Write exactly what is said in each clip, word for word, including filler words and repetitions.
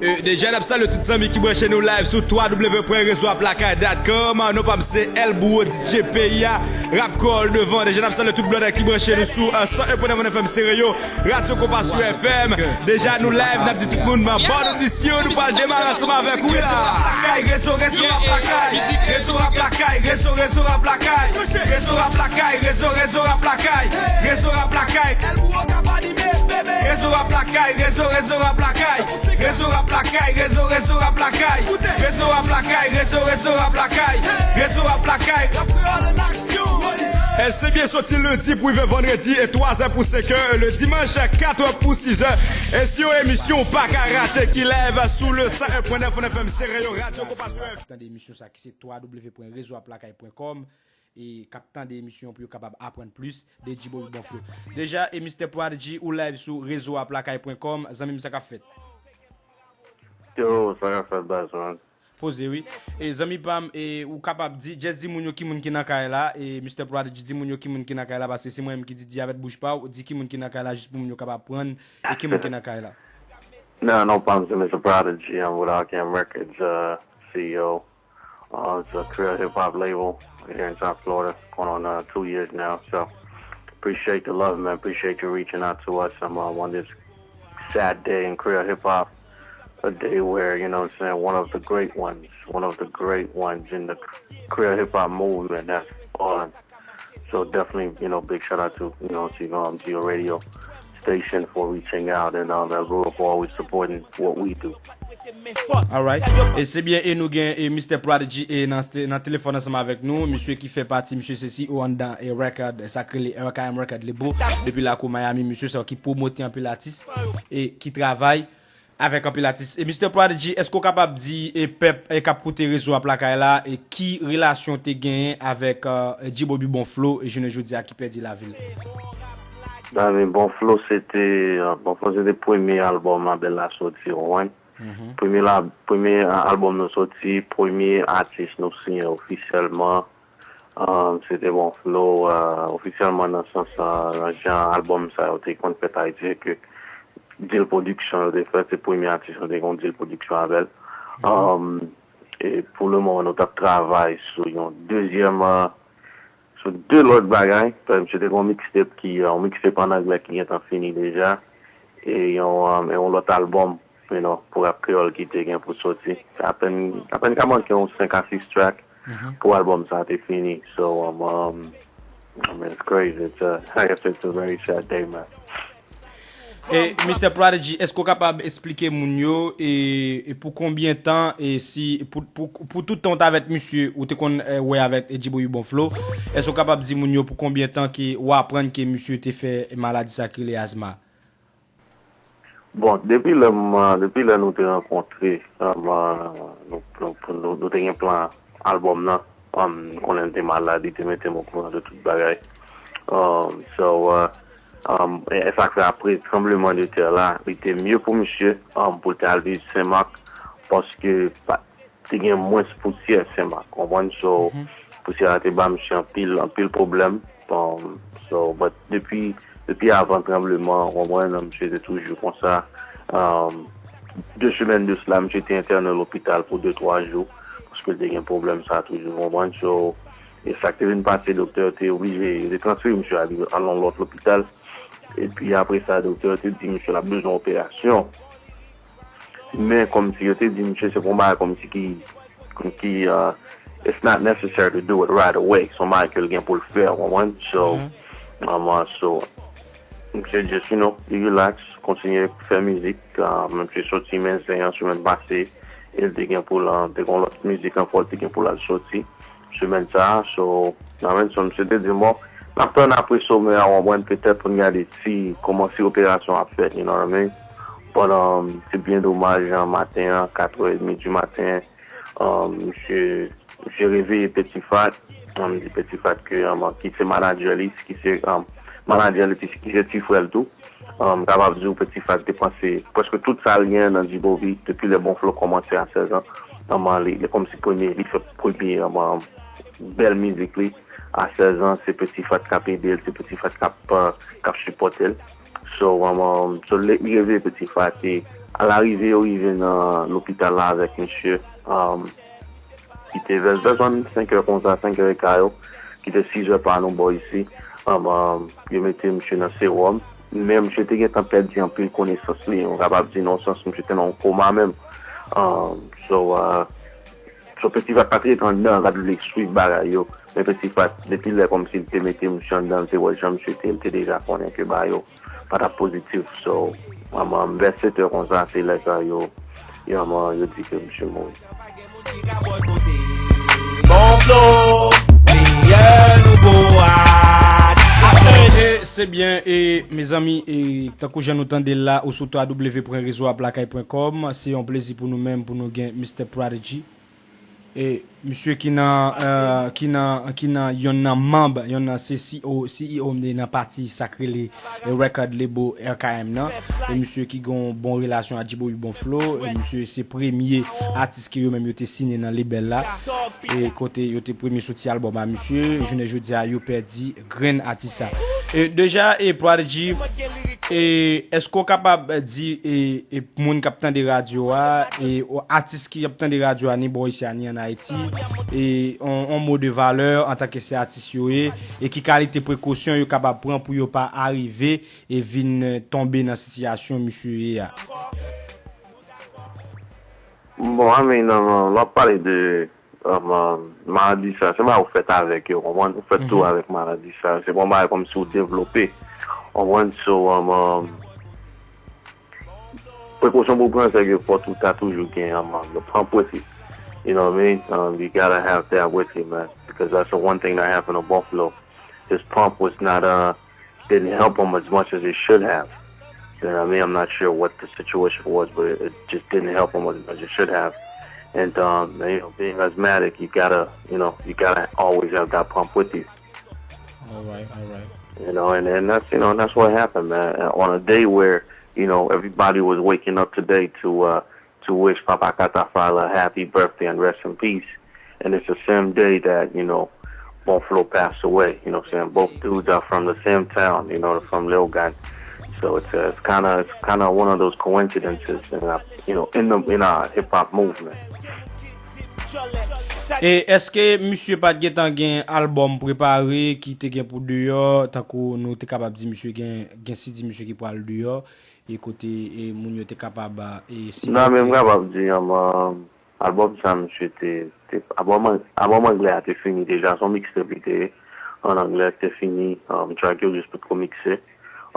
E, deja n ap salye tout zanmi ki branche nou live sou w w w pwen rezo ap lakay dot com. Non pa m se El Bouwo, D J peyi a, Rap Kreyòl devan. Deja n ap salye tout blòdè ki branche nou sou euh, san en pwen nèf F M Stereo, Radyo Konpa sou F M. Deja nou live, n ap di tout moun, bon odisyon, nou pral demare ansanm avèk ou la. Rezo ap lakay, rezo, rezo ap lakay, rezo ap lakay, rezo, rezo ap lakay, rezo ap lakay, rezo, rezo ap lakay, rezo ap lakay. Rezo ap lakay, rezo, rezo ap lakay, rezo ap lakay, rezo, rezo ap lakay, rezo ap lakay, rezo, rezo ap lakay, rezo ap lakay. Rap Kreyòl an aksyon. E se byen soti lendi pou rive vandredi e twa zè pou senk è, le dimanche quatre heures pour six heures. E si yon emisyon ou pa ka rate ki live sou le san en pwen nèf F M Stereo Radyo Konpa sou F M. Tande emisyon sa ki se w w w pwen rezo ap lakay pwen com e k ap tande emisyon pou yo kapab aprann plis de Djibo Bibon Flo. Deja, e Mister Prodigy ou live sou rezo ap lakay pwen com, zanmi m sa k ap fèt? Yo, sa k ap fèt, baz, man? Poze, wi. E zanmi pa m, e ou kapab di, just di moun yo ki moun ki nan kay la, e Mister Prodigy di moun yo ki moun ki nan kay la, paske se mwen menm ki di, di avèk bouch pa w, di ki moun ki nan kay la, jis pou moun yo kapab aprann, e ki moun ki nan kay la. No, no problem, Mister Prodigy. I'm with Arkham Records, uh, C E O. Uh, it's a Creole hip hop label here in South Florida, going on uh, two years now. So appreciate the love, man. Appreciate you reaching out to us. I'm uh, on this sad day in Creole hip hop, a day where, you know what I'm saying, one of the great ones, one of the great ones in the Creole hip hop movement has fallen. So definitely, you know, big shout out to, you know, to, um, to your radio station for reaching out and um, El Bouwo for always supporting what we do. Alright. E se byen, e nou gen e Mister Prodigy e nan, st- nan telefòn ansanm avèk nou. Misye ki fè pati, misye se C E O anndan e record, e sa k rele R K M Record Label. Depi lakou Miami, misye sa ki pwomote anpil atis e ki travay avèk anpil atis. E Mister Prodigy, èske w kapab di e pèp e k ap koute rezo ap lakay la, e ki relasyon w te genyen avèk e Djibo Bibon Flo e jounen jodi a ki pèdi lavi l? Dami, Bon Flo se te, uh, Bon Flo se te premye albòm labèl la soti, w konprann? Premye la, premye uh, albòm nou soti, premye atis nou siyen ofisyèlman, um, se te Bon Flo, uh, ofisyèlman nan sans uh, nan jan albòm sa yo te konn fèt Ayiti, se ke Deal Production yo te fèt, se premye atis nou te gen yon Deal Production avè l. Um, e pou le moman, nou t ap travay sou yon dezyèm, uh, sou de lòt bagay. Misye te gen yon mixtape ki, uh, yon mixtape an anglè ki gentan fini deja. E yon, um, e yon lòt albòm, you know, pou rap kreyòl ki te gen pou soti. Apèn, apèn ka manke yon senk a sis track pou albòm sa te fini. So, um, um, I mean, it's crazy. It's a, I guess it's a very sad day, man. E Mister Prodigy, èske w kapab esplike moun yo e, e pou konbyen tan e si pou, pou, pou tout tan w t avèk misye ou te konn e, wè avèk e Djibo Bibon Flo, èske w kapab di moun yo pou konbyen tan ke w aprann ke misye te fè maladi sa ki rele azma? Bon, depi lè m, depi lè nou te rankontre, um, nou, nou, nou, nou te gen plan albòm nan, um, konnen l te malad, li te mete m okouran de tout bagay. Um, so, uh, um, e, e sa k fè apre tranbleman de tè la, li te mye pou misye, um, pou l te al viv Senmak, paske pa, te gen mwens pousyè Senmak, konprann? So, pousyè a te ba misye anpil, anpil pwoblèm. Um, so, but depi, depi avan tranbleman, konprann, misye te toujou konsa. Um, de semèn de sila, misye te entène lopital pou de, twa jou, paske l te gen pwoblèm sa toujou, konprann? So, e sa k te vin pase, doktè yo te oblije, yo te transfere misye al, al yon lòt lopital. Epi apre sa, doktè yo te di misye l ap bezwen operasyon. Men kòmsi yo te di misye se pou yon bagay kòmsi ki, ki, uh, it's not necessary to do it right away. Se yon bagay ke l gen pou l fè, w konprann? So, um, uh, so, misye just, you know, li relax, kontinye fè mizik. Uh, misye soti men zen an semèn pase, e l te gen pou l, uh, te gen yon lòt mizik ankò, l te gen pou l al soti semèn sa a. So, nan menm son, misye te di m, bon, n ap tann apre somè a, w konprann, petèt pou n gade si, kòman si operasyon ap fèt, you know what I mean? Pandan, se byen domaj, an, maten an, katrè edmi di maten, um, misye, misye reveye Peti Fat, um, di Peti Fat ke, um, ki se manadjè li, ki se, um, manadjè li, ki se ti frè l tou. Um, kapab di w Peti Fat te panse prèske tout sa l gen nan Djibo V depi lè Bon Flo kòmanse a sèz an. Um, li, li kòmsi premye, li fè premye, um, bèl mizik li. A sèz an, se Peti Fat k ap ede l, se Peti Fat k ap, uh, k ap sipòte l. So, um, um, so, li, li reveye Peti Fat e Alarive, yo rive nan lopital la avèk misye, um, ki te vès, vès vennsenk è konsa, senk è eka yo, ki te sizè pa nou bò isi. Um, um, yo mete misye nan sewòm, men misye te gentan pèdi anpil konesans li, nou kapab di nan yon sans, misye te nan yon koma menm. Um, so, uh, so, Peti Vat pa t ret anndan, gad li swiv bagay yo. Men Peti Vat, depi lè kòmsi li te mete misye anndan, li te wè jan misye te, li te deja konnen ke bagay yo pa t ap pozitif. So, um, um, vès sèt è konsa, se lè sa yo, yo, um, yo di ke misye mouri. Bon Flo, meyè nouvo atis. E se byen, e mezanmi, e tankou jan nou tande l la, ou sou w w w pwen rezo ap lakay pwen kòm, se yon plezi pou nou menm pou nou gen Mister Prodigy. E misye ki nan, eh, ki nan, ki nan yonn nan manm, yonn nan se C E O, C E O nan pati sa k rele, eh, record label R K M nan. E misye ki gen yon bon relasyon ak Djiboy Bon Flo. E misye se premye atis ke yo menm yo te siyen nan label la. E kote yo te premye soti albòm a misye, jounen jodi a yo pèdi grenn atis sa. E deja, e Prodigy, e èske w kapab di, e, e moun k ap tande radyo a, e o- atis ki ap tande radyo a, ni bò isi a, ni ann Ayiti, e on, on mo de valè antanke se atis yo ye, e ki kalite prekosyon yo kapab pran pou yo pa arive e vin, eh, tonbe nan sitiyasyon misye ye a? Bon, I mean, um, um, lè w ap pale de, um, um, maladi sa, se bagay ou fèt avèk yo, konprann? Ou fèt tou avèk maladi sa. Se pa yon bagay kòmsi ou devlope, konprann? So, um, um, prekosyon pou w pran, se ke fò tou ta toujou gen, um, um, pran pwesi. You know what I mean? Um, you gotta have that with you, man, because that's the one thing that happened to Buffalo. His pump was not, uh, didn't help him as much as it should have. You know what I mean? I'm not sure what the situation was, but it just didn't help him as much as it should have. And, um, you know, being asthmatic, you gotta, you know, you gotta always have that pump with you. Alright, alright. You know, and, and that's, you know, that's what happened, man. And on a day where, you know, everybody was waking up today to, uh, to wish Papa Katafal a happy birthday and rest in peace. And it's the same day that, you know, Bon Flo passed away. You know what I'm saying? Both dudes are from the same town, you know, from Léogâne. So it's, uh, it's kind of it's kind of one of those coincidences, and, uh, you know, in the in our hip hop movement. E èske misye pa t gentan gen albòm prepare ki te gen pou deyò, tankou nou te kapab di misye gen, gen C D misye ki pral deyò, e kote, e moun yo te kapab, e, Non, men m sipòte? Kapab di, um, um, albòm sa, misye te, te albòm, an- albòm anglè a te fini deja, se yon mixtape li te ye, an anglè te fini, um, track yo jis potko mikse.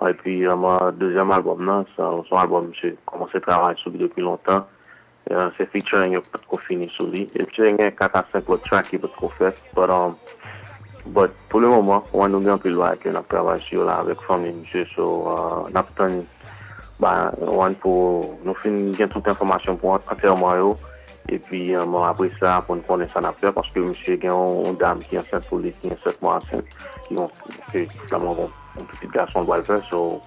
Epi, um, uh, dezyèm albòm nan, se se yon albòm misye kòmanse travay sou li depi lontan. Uh, se featuring yo potko fini sou li. Epi gen kat a senk lòt track ki potko fèt. But, um, but pou le moman, wè, nou gen anpil bagay ke n ap travay sou yo la avèk fanmi misye. So, uh, n ap tann, ba, wè, pou nou fin gen tout enfòmasyon pou an- antèman yo. Epi, um, apre sa, pou n konnen sa n ap fè, paske misye gen yon, yon dam ki ansent pou li, ki gen sèt mwa ansent, ki yon, ke finalman yon, yon pitit gason l pral fè. So,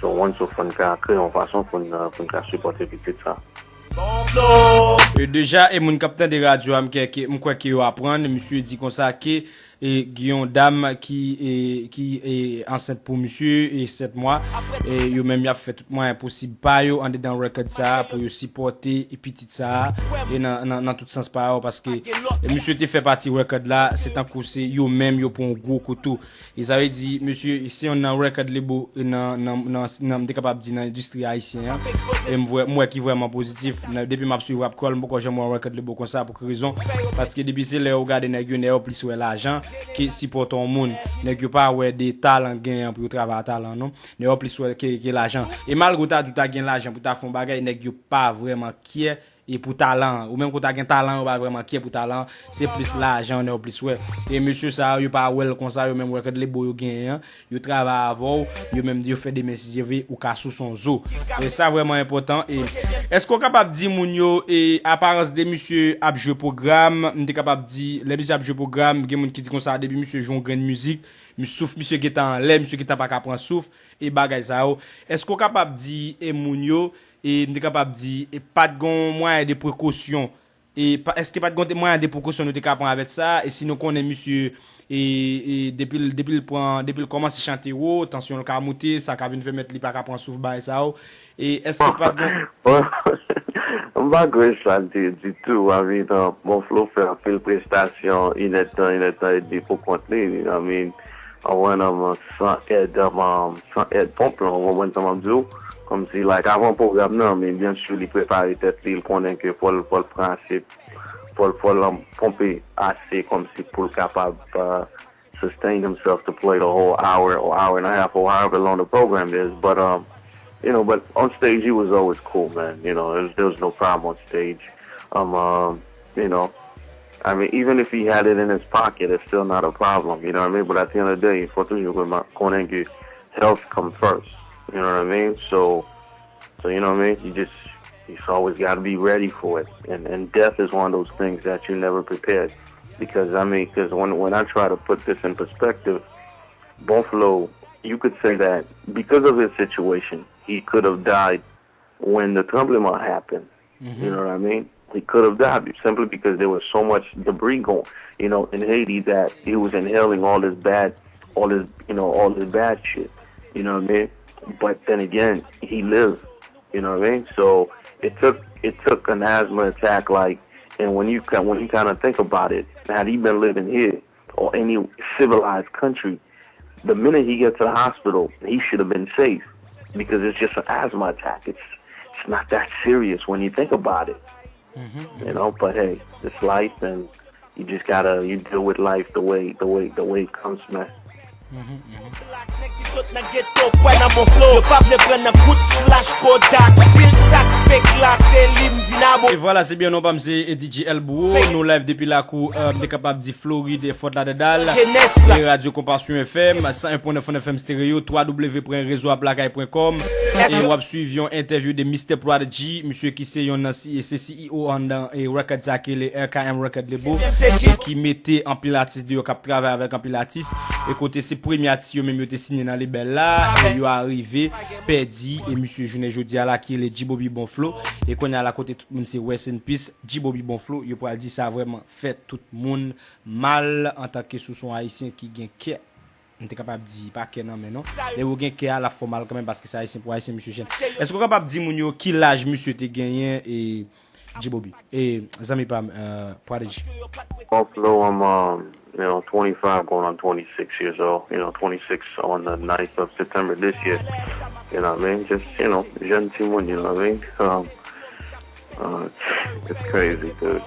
so, wè, so, fò n ka kreye yon fason pou n, uh, pou n ka sipòte pitit sa. E deja, e moun k ap tande radyo a, m kwè ke, m kwè ke yo aprann, misye di konsa ke, e, gen yon dam ki, e, ki, e, ansent pou misye, e, sèt mwa, e yo menm y ap fè tout mwayen posib pa yo andedan record sa a pou yo sipòte, e, pitit sa a, e nan, nan, nan tout sans pa yo, paske, e, misye te fè pati record la, se tankou se yo menm yo pran yon gwo kouto. E sa vle di, mesye, se yonn nan record label, e, nan, nan, nan, nan, m te kapab di nan endistri ayisyen an. E m vwè, m wè ki vrèman pozitif. Nan, depi m ap swiv Rap Kreyòl, m poko janm wè yon record label konsa. Pou ki rezon? Paske depi se lè ou gade nèg yo, nèg yo plis wè lajan ke sipòte yon moun. Nèg yo pa wè de talan genyen pou yo travay a talan, non. Nèg yo plis wè ke, ke lajan. E malgre ou ta di ou ta gen lajan pou ta fè yon bagay, nèg yo pa vrèman kyè e pou talan an. Ou menm ke w ta gen talan an, yo pa vrèman kyè pou talan an. Se plis lajan an yo plis wè. E mesye sa yo, yo pa wè l konsa, yo menm record label yo genyen an, yo travay avè w, yo menm yo fè demen si Dye vle, ou ka sou son zo. E sa vrèman enpòtan. E èske w kapab di moun yo, e aparans de misye ap jwe pwogram, m te kapab di, lè misye ap jwe pwogram, gen moun ki di konsa, depi misye jwe yon grenn mizik, mi- souf misye gentan anlè, misye gentan pa ka pran souf, e bagay sa yo. Èske w kapab di, e moun yo, e m te kapab di, e pa t gon mwayen de prekosyon E pa, èske pa t gen mwayen de prekosyon nou te ka pran avèk sa? E si nou konnen misye, e, e depi l, depi l pran, depi l kòmanse chante wo, tansyon l ka moute, sa ka vin fè mèt li pa ka pran souf bagay sa yo. E èske pa t gen Bon, m pa kwè sa l te ye ditou. I mean, uh, Bon Flo fè anpil prestasyon, inèdtan, inèdtan edmi pou kont li, you know what I mean? An wè nan san èd, um, san èd ponp lan, ou konprann sa m ap di w? Kòmsi, like, avan pwogram nan, men byen si li prepare tèt li, li konnen ke fò l, fò l pran ase, fò l, fò l um, ponpe ase kòmsi pou l kapab uh, sustain himself to play the whole hour or hour and a half or however long the program is. But um, you know, but on stage he was always cool, man. You know, there was, there was no problem on stage. Um, um, you know, I mean, even if he had it in his pocket, it's still not a problem. You know what I mean? But at the end of the day, fò toujou konnen ke health come first. You know what I mean? So, so you know what I mean? You just, you just always got to be ready for it. And and death is one of those things that you never prepared. Because I mean, because when when I try to put this in perspective, Bon Flo, you could say that because of his situation, he could have died when the tremblement happened. You know what I mean? He could have died simply because there was so much debris going, you know, in Haiti that he was inhaling all this bad, all this, you know, all this bad shit. You know what I mean? But then again, he lived. You know what I mean? So it took it took an asthma attack, like, and when you when you kind of think about it, had he been living here or any civilized country, the minute he gets to the hospital, he should have been safe because it's just an asthma attack. It's it's not that serious when you think about it. You know, but hey, it's life, and you just gotta you deal with life the way the way the way it comes, man. Black nèg ki sot nan geto kwè nan Bon Flo. Yo pa vle pran nan kout flash koda. Stil sa k fake la, se li m vin abon. E vwala, se byen non pa m se D J El Bouwo. Nou live depi lakou, euh, m te kapab di Florid, Fort Lauderdale. Jenès la. E Radio Compassion F M, san en pwen nèf F M stereo, twa w w w pwen rezo ap lakay pwen kòm. E w ap swiv yon entèvyou de Mister Prodigy, misye ki se yon nan si- se C E O anndan e record sa ki rele R K M Record Label, ki mete anpil atis deyò, k ap travay avèk anpil atis. E kote se premye atis yo menm yo te siyen nan lebèl la, e yo arive pèdi e misye jounen jodi a la ki rele G-Bobby Bon Flo. E kounye a la kote tout moun se rest in peace, G-Bobby Bon Flo, yo pral di sa vrèman fè tout moun mal antanke sou son ayisyen ki gen kè. M te kapab di pa kè nan men non. Lè yo gen kè a, l ap fè w mal kanmenm paske se ayisyen pou ayisyen, misye jèn. Èske w kapab di moun yo ki laj misye te genyen e G-Bobby? E zanmi pa m, euh, Prodigy. Buffalo, I'm um, you know, twenty-five going on twenty-six years old, you know, twenty-six on the ninth of September this year. You know what I mean? Just, you know, jeune timoun, you know what I mean? Um, uh, it's crazy, dude.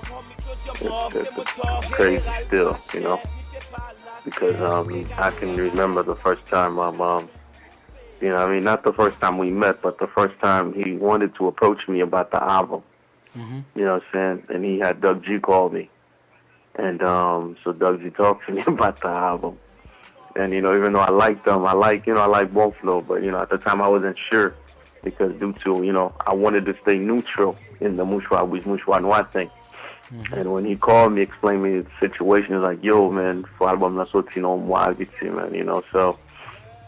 It's, it's, it's crazy still, you know? Because um, I can remember the first time, um, um, you know what I mean? Not the first time we met, but the first time he wanted to approach me about the album. You know what I'm saying? And he had Doug G call me. And um, so Doug G talked to me about the album. And you know, even though I liked them, I like, you know, I like Buffalo, but you know, at the time I wasn't sure because due to, you know, I wanted to stay neutral in the Mouchwa Bouch Mouchwa Nwa thing. And when he called me, explained me the situation, he's like, yo, man, fò album nan soti nan mwa vit, man, you know, so.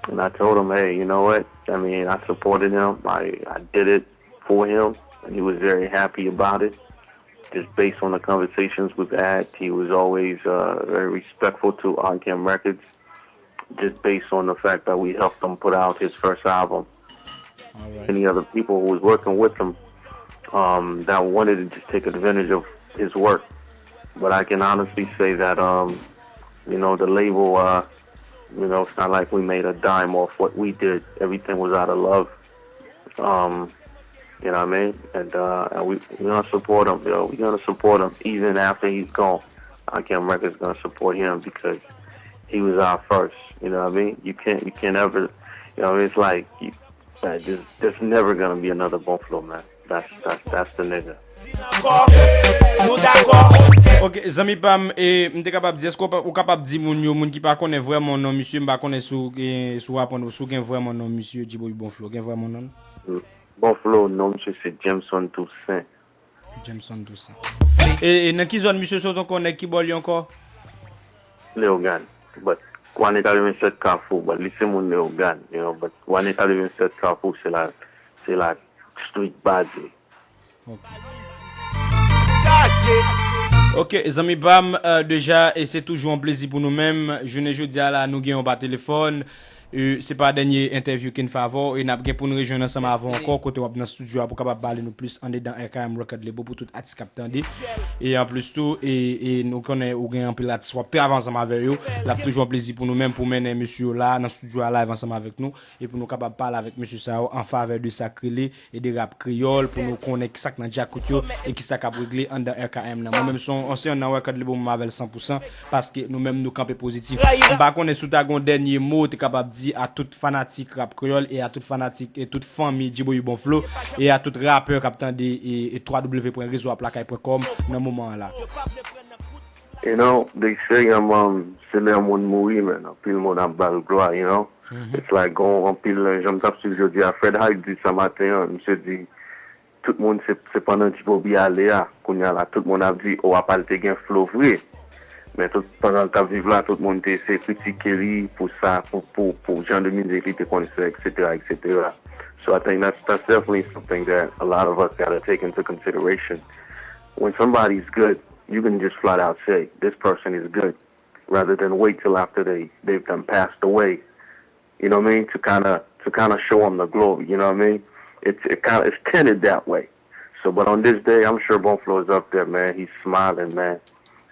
And I told him, hey, you know what? I mean, I supported him. I, I did it for him, and he was very happy about it. Just based on the conversations we've had, he was always uh, very respectful to Arkham Records, just based on the fact that we helped him put out his first album. Any other people who was working with him um, that wanted to just take advantage of his work. But I can honestly say that, um, you know, the label, uh, you know, it's not like we made a dime off what we did. Everything was out of love. Um, you know what I mean? And uh, and we we gonna support him, yo. We gonna support him even after he's gone. Arkham Records gonna support him because he was our first. You know what I mean? You can't you can't ever, you know, it's like you, like, there's, there's never gonna be another Buffalo, man. That's that's that's the nigga. Nou dakò. Ok, zanmi pa m, e, m te kapab di, èske w pa- ou kapab di moun yo, moun ki pa konnen vrèman non misye, m pa konnen si w gen, si w aprann, si w gen vrèman non misye, G-Bobby Bon Flo, gen vrèman non? Buffalo, non, misye se Jameson Toussaint. Jameson Toussaint. E, e nan ki zòn misye sot ankò, nèg ki bò li ankò? Leyogàn. But Wane katrevennsèt Kafou, but li se moun Leyogàn, you know, but Wane katrevennsèt Kafou se la, se la street base. Ok. Ok, zanmi pa m, euh, deja, e se toujou yon plezi pou nou menm. Jounen jodi a la, nou gen yon pa telefòn. E se pa dènye entèvyou ke n fè avè w, e n ap gen pou n rejwenn ansanm avè w ankò, kote w ap nan estidyo a pou w kapab pale nou plis andedan R K M Record Label pou tout atis k ap tande. E anplis tou, e, e nou konnen ou gen anpil atis w ap travay ansanm avè yo. L ap toujou yon plezi pou nou menm pou mennen mesye yo la, nan estidyo a live ansanm avèk nou, e pou nou kapab pale avèk mesye sa yo an favè de sa k rele e de rap kreyòl pou nou konnen kisa k nan djakout yo e kisa k ap regle anndan R K M nan. Mwen menm se yon ansyen nan Record Label, mwen avè l san pou san paske nou menm nou kanpe pozitif. M pa konnen si w ta gen yon dènye mo w te kapab di a tout fanatik rap kreyòl e a tout fanatik e tout fanmi Djibobi Bon Flow e a tout rapè k ap tande e, e twa w pwen rezo ap lakay pwen kòm nan moman an la. You know, they say um, um, se lè yon moun mouri, men anpil moun ap ba l glwa, you know. It's like gon anpil jan m t ap swiv jodi a, Fred Hype di sa maten an, misye di tout moun se se pandan Djibobi ale a, kounye a la tout moun ap di o apa l te gen flow vre. Men tout pandan l t ap viv la, tout moun te eseye kritike li pou sa, pou pou pou jan de mizik li te konn fè, et cetera, et cetera. So I think that's that's definitely something that a lot of us gotta take into consideration. When somebody's good, you can just flat out say this person is good, rather than wait till after they they've done passed away. You know what I mean? To kind of to kind of show them the glory. You know what I mean? It's it kind of it's tended that way. So, but on this day, I'm sure Bon Flow is up there, man. He's smiling, man.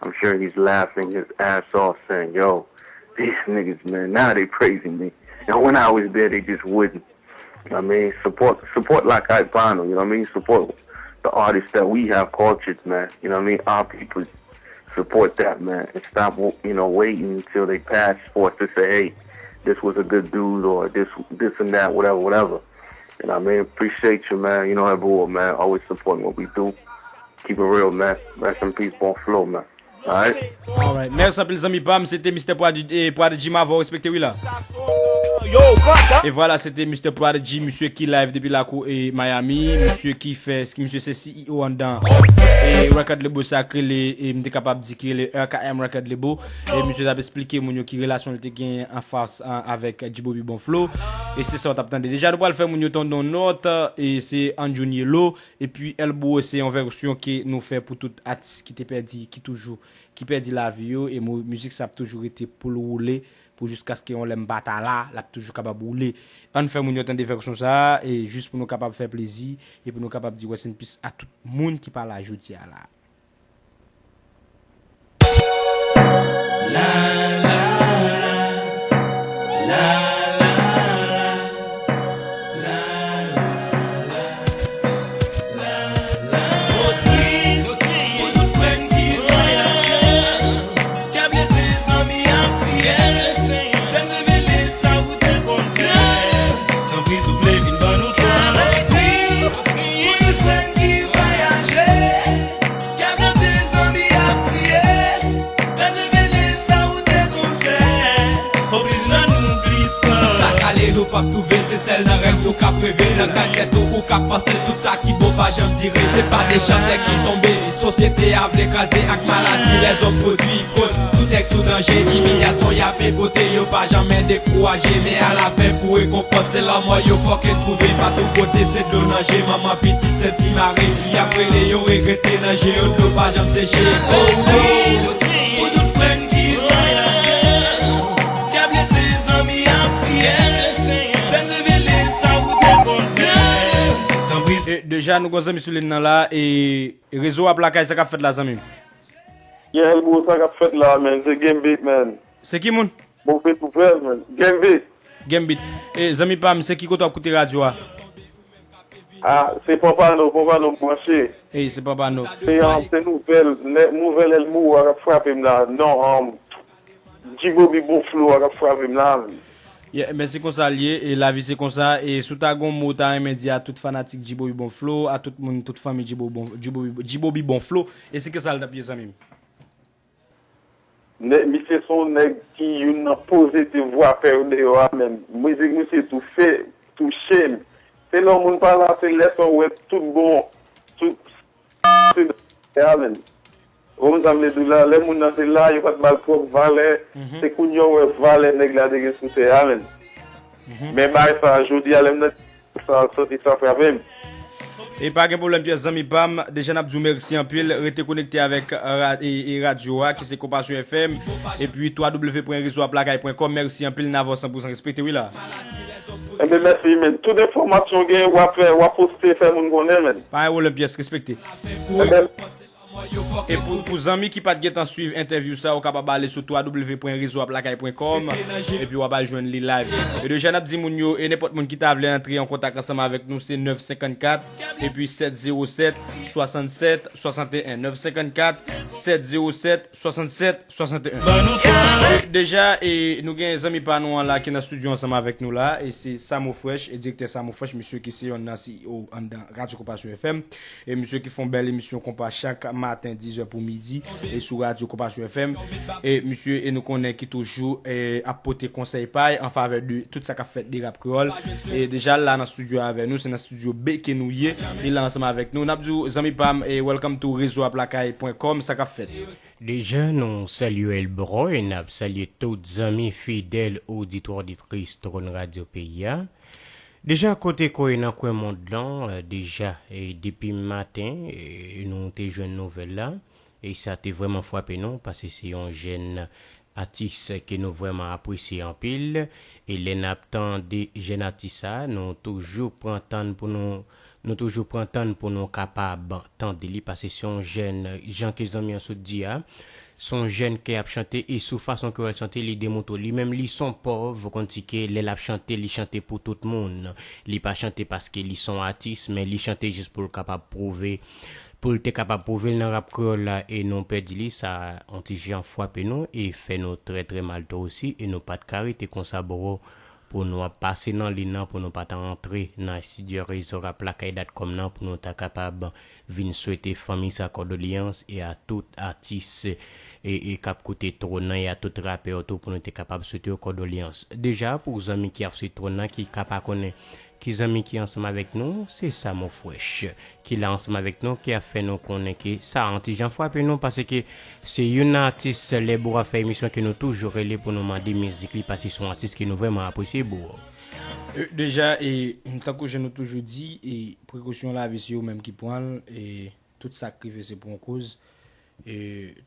I'm sure he's laughing his ass off, saying, "Yo, these niggas, man, now they praising me. And when I was there, they just wouldn't." I mean, support support Lakay Pano, you know what I mean? Support the artists that we have cultured, man. You know what I mean? Our people support that, man. And stop, you know, waiting until they pass for us to say, "Hey, this was a good dude," or this this and that, whatever, whatever. You know what I mean? Appreciate you, man. You know how we, man. Always supporting what we do. Keep it real, man. Rest in peace, Bon Flow, man. Alright. Alright. Mèsi anpil zanmi pa m, se te Mister Prod, eh, Prodigy m avè w, respekte wi la. E vwala, se te Mister Prodigy, misye ki live depi lakou e Miami, misye ki fè, misye se C E O anndan e record label sa k rele, e m te kapab di ki rele R K M Record Label. E misye t ap esplike moun yo ki relasyon l te gen anfas an, avèk Djibobi Bon Flow. E se sa w t ap tande. Deja nou pral fè moun yo tande yon nòt, e se Anjoun Yelo. Epi El Bouro se yon vèsyon ke nou fè pou tout atis ki te pèdi, ki toujou, ki pèdi lavi yo, e mo- mizik sa ap toujou rete pou l woule, pou jiskaske yon lè m pa ta la, l ap toujou kapab woule. Ann fè moun yo tande vèsyon sa a, e jis pou nou kapab fè plezi, e pou nou kapab di rest in peace a tout moun ki pa la jodi a la. Sa k ale nou p ap twouve, se sèl nan rèv nou k ap reve. Nan kay tèt ou, ou k ap panse tout sa ki bon pa janm dire. Se pa de chantè ki tonbe, sosyete a vle kraze ak maladi. Lèzòm pwodui koz, tout èk sou danje, imilyasyon y ap enpote. Yo pa janmen dekouraje, men alafen pou rekonpans se lanmò yo fòk twouve. Pa tout kote se dlo nan je, manman pitit senti mare. Y ap rele yo regrete, nan je yo dlo pa janm seche. Oh no. Pou tout frè n ki vwayaje, k ap lese zanmi ap kriye, fè n revele sa ou te konn fè. Tanpri. E deja nou gon zanmi sou liy nan la, e rezo ap lakay, sa k ap fèt la zanmi m? Yeah, bro, sa k ap fèt la, man, se Game Beat, man. Se ki moun? Move nouvèl, man. Game Beat. Game Beat. E zanmi pa m, se ki kote w ap koute radyo a? Ah, se Pompano, Pompano m branche. Ey, se Pompano. Se um, se nouvèl, nouvèl El Bouro a k ap frape m la. Non, um, Djibobi Bon Flow a k ap frape m la. Yeah, men se konsa l ye, e lavi se konsa, e si w ta gon mo w ta renmen di a tout fanatik Djibobi Bon Flow, a tout moun, tout fanmi Djibobi Bon, Djibobi, Djibobi Bon Flow, e se ke sa l t ap ye zanmi m. Nèg, misye se yon nèg ki youn nan poze de vwa pè yo deyò a, men mizik misye toufe, touche m. Se lè yon moun pa la, se lè sa w wè tout bon, tout se a, men. Ou konn sa m vle di w la, lè moun nan te la, yo pa t ba l twòp valè, se kounye a w wè valè nèg la te gen sou tè a, men. Men bagay sa, jodi a, lè m nan sa, santi sa frape m. E pa gen pwoblèm, pyès zanmi pa m. Deja, n ap di w mèsi anpil. Rete konekte avèk ra- e, e radyo a, ki se Konpasyon F M. Epi, w w w pwen rezo ap lakay pwen kòm. Mèsi anpil, n avè w san pou san respekte, wi la. Enben, mèsi, men. Tout enfòmasyon gen, w ap fè, w ap poste, fè moun konnen, men. Pa gen pwoblèm, pyès, respekte. Enben, E pou, pou zanmi ki pa t gentan swiv entèvyou sa, ou kapab ale sou w w w pwen rezo ap lakay pwen kòm, epi w ap al jwenn li live. E deja, n ap di moun yo, e nenpòt moun ki ta vle antre an kontak ansanm avèk nou, se nèf senkant kat, epi sèt zewo sèt, swasannsèt, swasanteyen. Nèf senkant kat, sèt zewo sèt, swasannsèt, swasanteyen. E deja, e nou gen zanmi pa nou an la ki nan estidyo ansanm avèk nou la, e se Samo Fresh, e direktè Samo Fresh, misye ki se yonn nan C E O anndan Radyo Konpasyon F M. E misye ki fè yon bèl emisyon konpa chak maten, diz è pou midi, e sou radyo Konpasyon F M. E misye, e nou konnen ki toujou, e, ap pote konsèy pa y an favè de tout sa k ap fèt de rap kreyòl. E deja la nan estidyo avè nou, se nan estidyo B ke nou ye. Li la ansanm avèk nou. N ap di w, zanmi pa m, e welcome to rezo ap lakay pwen kòm, sa k ap fèt? Deja, nou salye Elbroy, n ap salye tout zanmi fidèl oditwa oditris Tròn Radyo peyi a. Deja, kote ko ye nan kwen mond lan, eh, deja, eh, depi maten, eh, nou te jwenn nouvèl la, e sa te vrèman frape nou, paske se yon jèn atis ke nou vrèman apresye anpil, e lè n ap tande jèn atis sa, nou toujou pran tan pou nou, nou toujou pran tan pou nou kapab tande li, paske se yon jèn, jan ke zanmi an sot di a, se yon jèn ke ap chante, e sou fason ke w wè l chante, li demontre w. Li menm, li se yon pòv, ou konn di ke lè l ap chante, li chante pou tout moun. Li pa chante paske li se yon atis, men li chante jis pou l kapab pwouve, pou l te kapab pwouve l nan rap kreyòl la, e nou pèdi li, sa yon ti jan frape nou, e fè nou trè, trè mal tou osi, e nou pa t ka rete konsa, bro, pou nou ap pase nan liy nan, pou nou pa t antre nan estidyo rezo rap lakay dot kòm nan, pou nou ta kapab vin swete fanmi sa kondoleyans, e a tout atis, e, e k ap koute Twòn nan, e a tout rapè yo tou, pou nou te kapab swete yo kondoleyans. Deja, pou zanmi ki ap swete Twòn nan, ki ka pa konnen ki zanmi ki ansanm avèk nou, se Samo Fresh, ki la ansanm avèk nou, ki ap fè nou konnen ke sa yon ti jan frape nou, paske se youn nan atis, lè bro ap fè emisyon, ke nou toujou rele pou nou mande mizik li, paske se yon atis ke nou vrèman apresye, bro. E, deja, e, tankou jan nou toujou di, e, prekosyon lavi se ou menm ki pran l, e tout sa k rive se pou yon koz. E,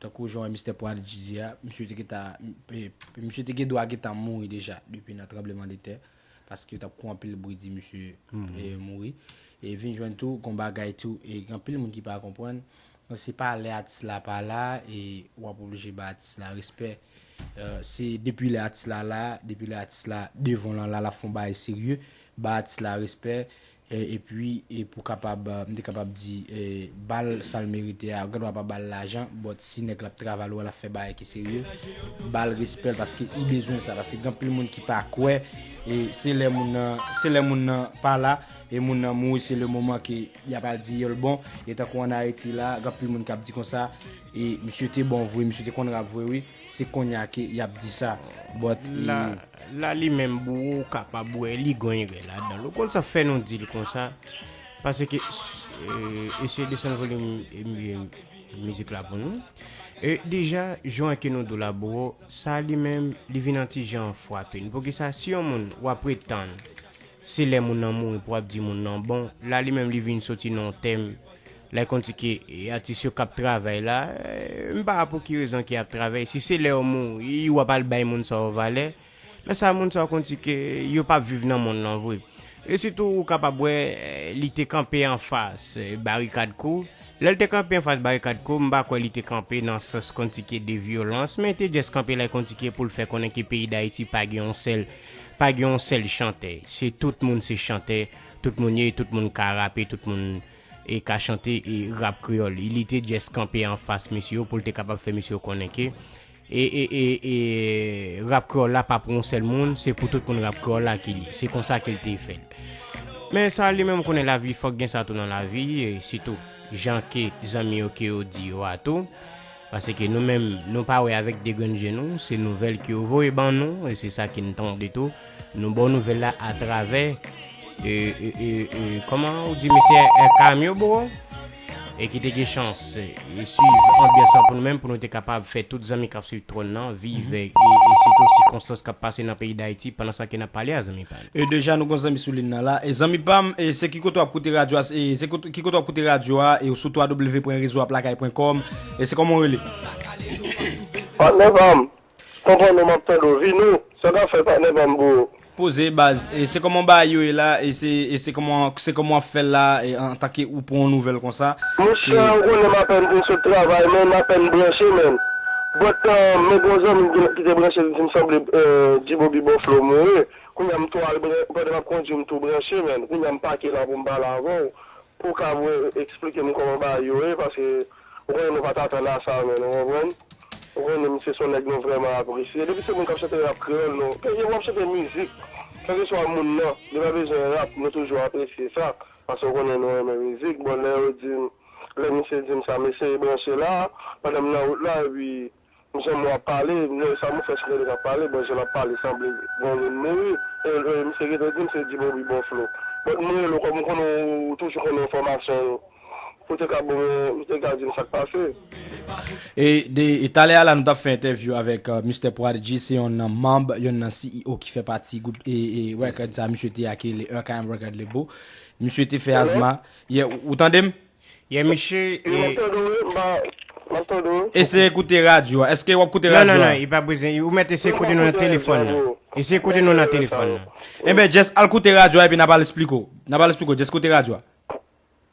tankou jan Mistè Prodigy di a, misye te gentan, e, misye te gen dwa gentan mouri deja, depi nan tranblemanntè, paske yo t ap kouri anpil bri di misye, e, mouri. E vin jwenn tou, gon bagay tou, e gen anpil moun ki pa konprann. Donk, se pa lè atis la pa la, e w ap oblije ba atis la respè. E, se depi lè atis la la, depi lè atis la devan w lan la, l ap fè yon bagay serye, ba atis la respè, e, epi, e pou kapab, e, m te kapab di, e, ba l sa l merite a, ou gen dwa pa ba l lajan, but si nèg la ap travay, ou wè l ap fè bagay ki serye, ba l respè l, paske li bezwen sa, paske gen anpil moun ki pa kwè, e se lè moun nan, se lè moun nan pa la, e moun nan mouri, se le moman ke y ap al di yo l bon, e tankou ann Ayiti la, gen anpil moun k ap di konsa, e misye te bon vre, misye te konn rap vre wi, se kounye a ke y ap di sa. But, e, la, la li menm bro, ou kapab wè li gen erè ladan l. Ou konn sa fè nou di l konsa? Paske, e, eseye desann volim, e, mi- mizik la pou nou. E deja, jan ke nou di w la, bro, sa li menm, li vin yon ti jan frape n. Poukisa si yon moun w ap ret tann, se lè moun nan mouri pou w ap di moun nan bon, la li menm li vin soti nan yon tèm, la l konn di ke, e, atis yo k ap travay la, e, m pa wè pou ki rezon ke y ap travay, si se lè yo mouri, w ap al bay moun sa yo valè, lè sa a, moun sa yo konn di ke yo p ap viv nan mond lan vre. E sitou, ou kapab wè, eh, li te kanpe anfas, eh, barikad kou. Lè l te kanpe anfas barikad kou, m pa kwè li te kanpe nan sans konn di ke de vyolans, men te just kanpe la konn di ke pou l fè konnen ke peyi Dayiti pa gen yon sèl, pa gen yon sèl chantè. Se tout moun se chantè, tout moun ye, tout moun ka rape, tout moun e ka chante e rap kreyòl. Li te just kanpe anfas mesye yo pou l te kapab fè mesye yo konnen ke e, e, e, e rap kreyòl la pa pou yon sèl moun, se pou tout moun rap kreyòl la ki li. Se konsa ke l te fè l. Men sa li menm konnen lavi, fòk gen sa tou nan lavi, e sitou jan ke zanmi yo ke yo di yo a tou. Paske nou menm, nou pa wè avèk de grenn je nou, se nouvèl ke yo voye ban nou, e se sa ke n tande tou. Nou ba w nouvèl la atravè, e, e, e, e, kòman ou di mesye, e, Camio, bro? E ki te gen chans e, e swiv anbyans lan pou nou menm, pou nou te kapab fè tout zanmi k ap swiv Twòn nan viv e, e, e sitou sikonstans k ap pase nan peyi Dayiti pandan sa ke n ap pale a zanmi pa nou. E deja nou gon zanmi sou liy nan la. E zanmi pa m, e se ki kote w ap koute radyo a, e se kote, ki kote w ap koute radyo a, e sou w w w pwen rezo ap lakay pwen kòm, e se kòman w rele? Patnè pa m, konprann ou m ap tande w, vini, sa w ka fè patnè pa m bro? Poze baz, e se kòman bagay yo ye la, e se, e se kòman, se kòman w ap fè l la, e antanke ou pran yon nouvèl konsa? Monchè, ou konnen m apèn vin sot travay, men m apèn branche, men. But, men gon zanmi m ki te branche, li di m sanble Djibo Bibon Flo mouri. Kounye a m tou al bran-, pandan m ap kondui, m tou branche, men. Kounye a m pake la pou m pale avè w, pou w ka vre eksplike m kòman bagay yo ye, paske ou konnen nou pa t atann a sa, men, ou konprann? Ou konnen misye se yon nèg nou vrèman apresye. Depi se moun k ap chante rap kreyòl, nou, ke w ap chante mizik, kèlkeswa moun nan, li pa bezwen rap, nou toujou apresye sa. Paske w konnen nou renmen mizik. Bon, lè yo di m, lè misye di m sa, m eseye branche la, pandan m nan wout la, epi m janm wè w ap pale, m wè sa m fè sou tande k ap pale, bon, jan l ap pale, sanble gen yon moun mouri. E, e, misye gentan di m se Djibo Bibon Flo. Bon, m rele w kòm m konnen w toujou konnen enfòmasyon yo. Ou te ka bon, ou te ka di m sa k pase. E de, e talè a la, nou t ap fè entèvyou avèk, euh, Mister Prodigy, se yon nan manm, yon nan C E O ki fè pati gwoup e, e record sa misye te a ki rele R K M Record Label. Misye te fè Hello? Azma. Yeah, ou, ou tande m? Yeah, misye, m ap tande w, wi, m pa, m ap tande w. Eseye koute radyo a. Èske w ap koute radyo a? Non, non, non, li pa bezwen. Ou mèt eseye koute nou nan telefòn nan. Eseye koute nou nan telefòn nan. Ebyen, just al koute radyo a epi n ap al esplike w. N ap al esplike w. Just koute radyo a.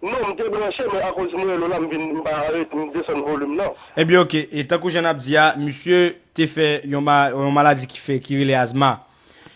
Non, m te branche, men akoz m rele w la, m vin, m pa arete, m desann volim nan. Ebyen, oke. E tankou jan n ap di a, misye te fè yon ma-, yon maladi ki fè, ki rele azma.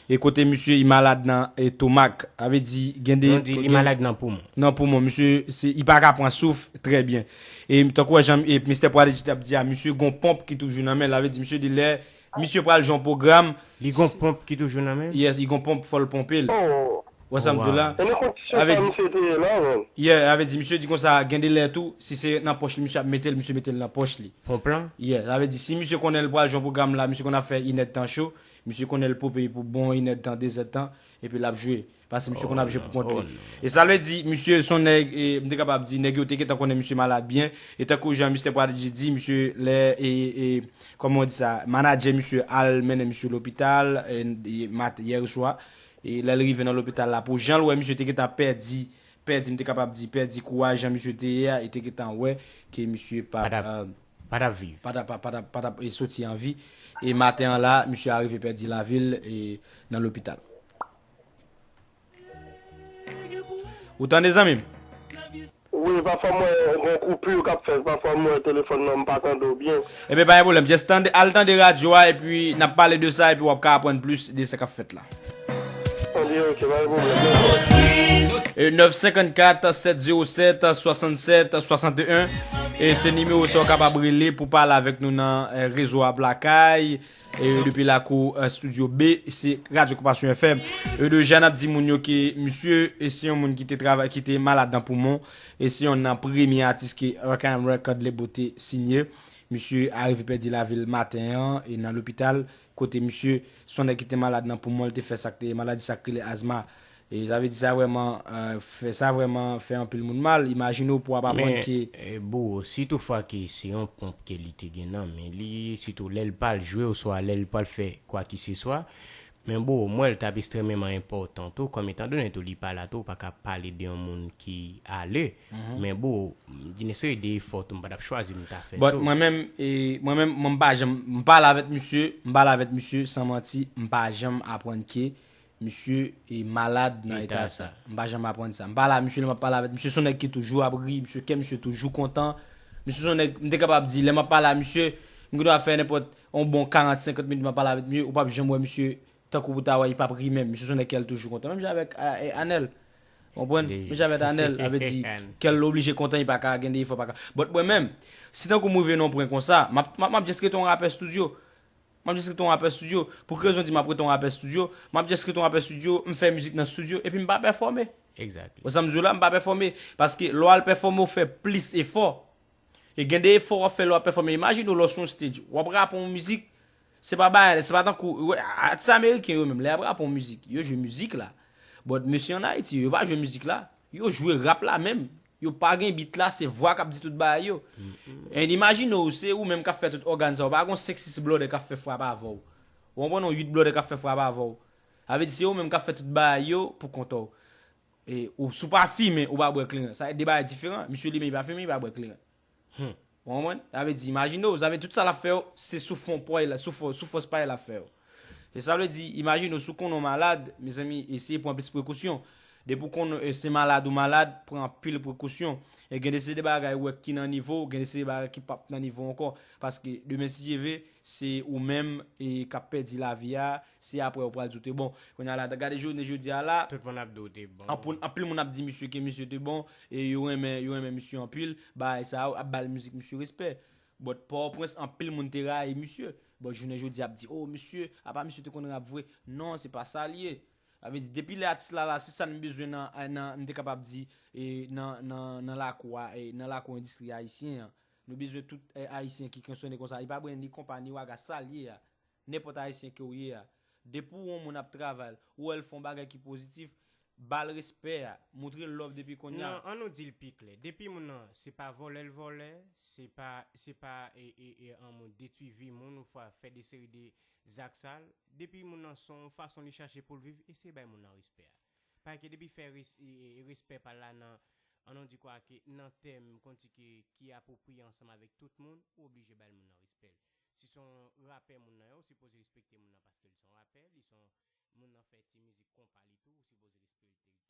E kote misye, li malad nan estomak. Sa vle di, gen de, nou di, li gen malad nan poumon. Nan poumon. Misye, se, li pa ka pran souf trè byen. E tankou jan, e Mister Prodigy t ap di a, misye gon ponp ki toujou nan men l. Sa vle di, misye di lè, misye pral jwe yon pwogram. Li gon ponp ki toujou nan men l? Yes, li gon ponp, fò l ponpe l. Oh. Wè sa m di w la? E nan kondisyon sa misye te ye la, menm. Yeah, sa vle di, misye di konsa, gen de lè tou, si se nan pòch li, misye ap mete l, misye mete l nan pòch li. Ponp lan? Yeah, sa vle di, si misye konnen l pral jwe yon pwogram la, misye konn ap fè inèdtan cho, misye konnen l pope pou bon inèdtan, dezèdtan, epi l ap jwe. Paske misye konn ap jwe pou kont li. E sa vle di, misye se yon nèg, e, m te kapab di, nèg yo te gentan konnen misye malad byen. E tankou jan Mister Prodigy di, misye lè, e, e, kòman w di sa, manadjè misye al mennen misye lopital, e, e, mat-, yè swa. E lè l rive nan lopital la, pou jan l wè misye te gentan pèdi, pèdi, m te kapab di, pèdi kouraj jan misye te ye a, e te gentan wè ke misye pa t ap, pa t ap, pa t ap viv. Pa t ap, pa t ap, pa t ap, e, soti an vi. E maten an la, misye arive pèdi lavi l, e, nan lopital. Ou tande, zanmi m? Wi, pafwa m wè gen koupi k ap fèt, pafwa m wè telefòn nan, m pa tande w byen. Ebyen, pa gen pwoblèm. Just tande, al tande radyo a, epi n ap pale de sa, epi w ap ka aprann plis de sa k ap fèt la. Tande, oke, pa gen pwoblèm. E nèf senkannkat, sèt zewo sèt, swasannsèt, swasanteyen. E se nimewo sa w kapab rele pou pale avèk nou nan, e, rezo ap lakay. E depi lakou, e, Studio B, se Radyo Okipasyon F M. E deja n ap di moun yo ke misye, e se yon moun ki te travay, ki te malad nan poumon. E se yon nan premye atis ke R K M Record Label te sinye. Misye arive pèdi lavi l maten an, e nan lopital, kote misye, se yon nèg ki te malad nan poumon, li te fè sa k te, maladi sa k rele azma. E sa vle di sa vrèman, e, fè, sa vrèman fè anpil moun mal. Imajine w pou w ap aprann ke. Men, e, bro, si toutfwa ke se yon ponp ke li te gen nan men li, sitou lè l pral jwe oswa lè l pral fè kwakiseswa, men bro, m wè l t ap ekstrèmeman enpòtan tou, kòm etandone tou li pa la tou, ou pa ka pale de yon moun ki ale. Men bro, gen yon seri de efò tou m pa t ap chwazi m ta fè tou. But mwen menm, e, mwen menm, mwen m pa janm, m pale avèk misye, m pale avèk misye, san manti, m pa janm aprann ke misye, e, malad nan eta sa. M pa janm aprann sa. M pale a misye, lè m ap pale avèk misye, se yon nèg ki toujou ap ri, misye, kè misye toujou kontan. Misye se yon nèg, m te kapab di, lè m ap pale a misye, m gendwa fè nenpòt yon bon karant, senkant minit m ap pale avèk misye, ou p ap janm wè misye tankou pou ta wè, li p ap ri menm. Misye se yon nèg kè l toujou kontan. Menm jan avèk, a, e, Anèl. Konprann? Menm jan avèk Anèl, sa vle di, kè l oblije kontan, li pa ka gen de efò, pa ka. But mwen menm, si tankou m rive nan yon pwen konsa, m ap, m ap, m ap just rete yon rapè estidyo. M ap just rete yon rapè estidyo. Pou ki rezon di m ap rete yon rapè estidyo? M ap just rete yon rapè estidyo, m fè mizik nan estidyo, epi m pa pèfòme. Exactly. Ou sa m di w la, m pa pèfòme. Paske lè w al pèfòme, w fè plis efò. E gen de efò w ap fè lè w ap pèfòme. Imajine w lè w sou yon stage, w ap rape yon mizik, se pa bagay, se pa tankou, wè, atis ameriken yo menm, lè y ap rape yon mizik, yo jwe mizik la. But mesye ann Ayiti, yo pa jwe mizik la, yo jwe rap la menm. Yo pa gen beat la, se vwa k ap di tout bagay yo. And imajine w, se ou menm k ap fè tout ògàn sa, ou pa gon senk sis blòdè k ap fè frap avè w. Ou konprann, yon uit blòdè k ap fè frap avè w. Sa vle di se ou menm k ap fè tout bagay yo pou kont ou. E ou, si w pa fimen, ou pa bwè kleren. Sa de bagay diferan. Misye li menm, li pa fimen, li pa bwè kleren. Ou konprann? Sa vle di, imajine w, sa vle tout sa l ap fè yo, se sou fon pa l, sou fò-, sou fòs pa l ap fè yo. E sa vle di, imajine w, si w konnen w malad, mezanmi, eseye pran plis prekosyon. Depi w konnen, e, se malad ou malad, pran anpil prekosyon. E gen de seri de bagay ou wè ki nan nivo w, gen de seri de bagay ki p ap nan nivo w ankò. Paske demen, si Dye vle, se ou menm, e, k ap pèdi lavi a, se apre ou pral di w te bon. Kounye a la, gade jounen jodi a la, Tout moun ap di w te bon. anpil, anpil moun ap di misye ke misye te bon, e yo renmen, yo renmen misye anpil, bagay sa yo, ap ba l mizik misye respè. But Pòtoprens, anpil moun te rayi misye. But jounen jodi ap di, oh, misye, apa misye te konn rap vre? Non, se pa sa l ye. Sa vle di, depi lè atis la la, se sa n bezwen nan, nan, n te kapab di, e nan, nan, nan lakou a, e nan lakou endistri ayisyen an. Nou bezwen tout, e, ayisyen ki konsyone konsa. Li pa bezwen ni konpa, ni waga, sa l ye a. Nenpòt ayisyen ke w ye a. Depi w yon moun ap travay, ou wè l fè yon bagay ki pozitif, ba l respè a, montre l love depi kounye a. Non, an nou di l pi klè. Depi moun nan, se pa vòlè l vòlè, se pa, se pa e, e, e, an moun detwi vi moun ou fwa fè de seri de zak sal. Depi moun nan se yon fason li chache pou l viv, eseye bay moun nan respè a. Paske depi fè res, e, e, respè pa l la nan, an nou di kwa ke nan tèm konn di ke ki apwopriye ansanm avèk tout moun, ou oblije bay moun nan respè l. Si se yon rapè moun nan ye, ou sipoze respekte moun nan paske l se yon rapè, li se yon moun nan fè ti mizik konpa li tou, ou sipoze respekte l tou.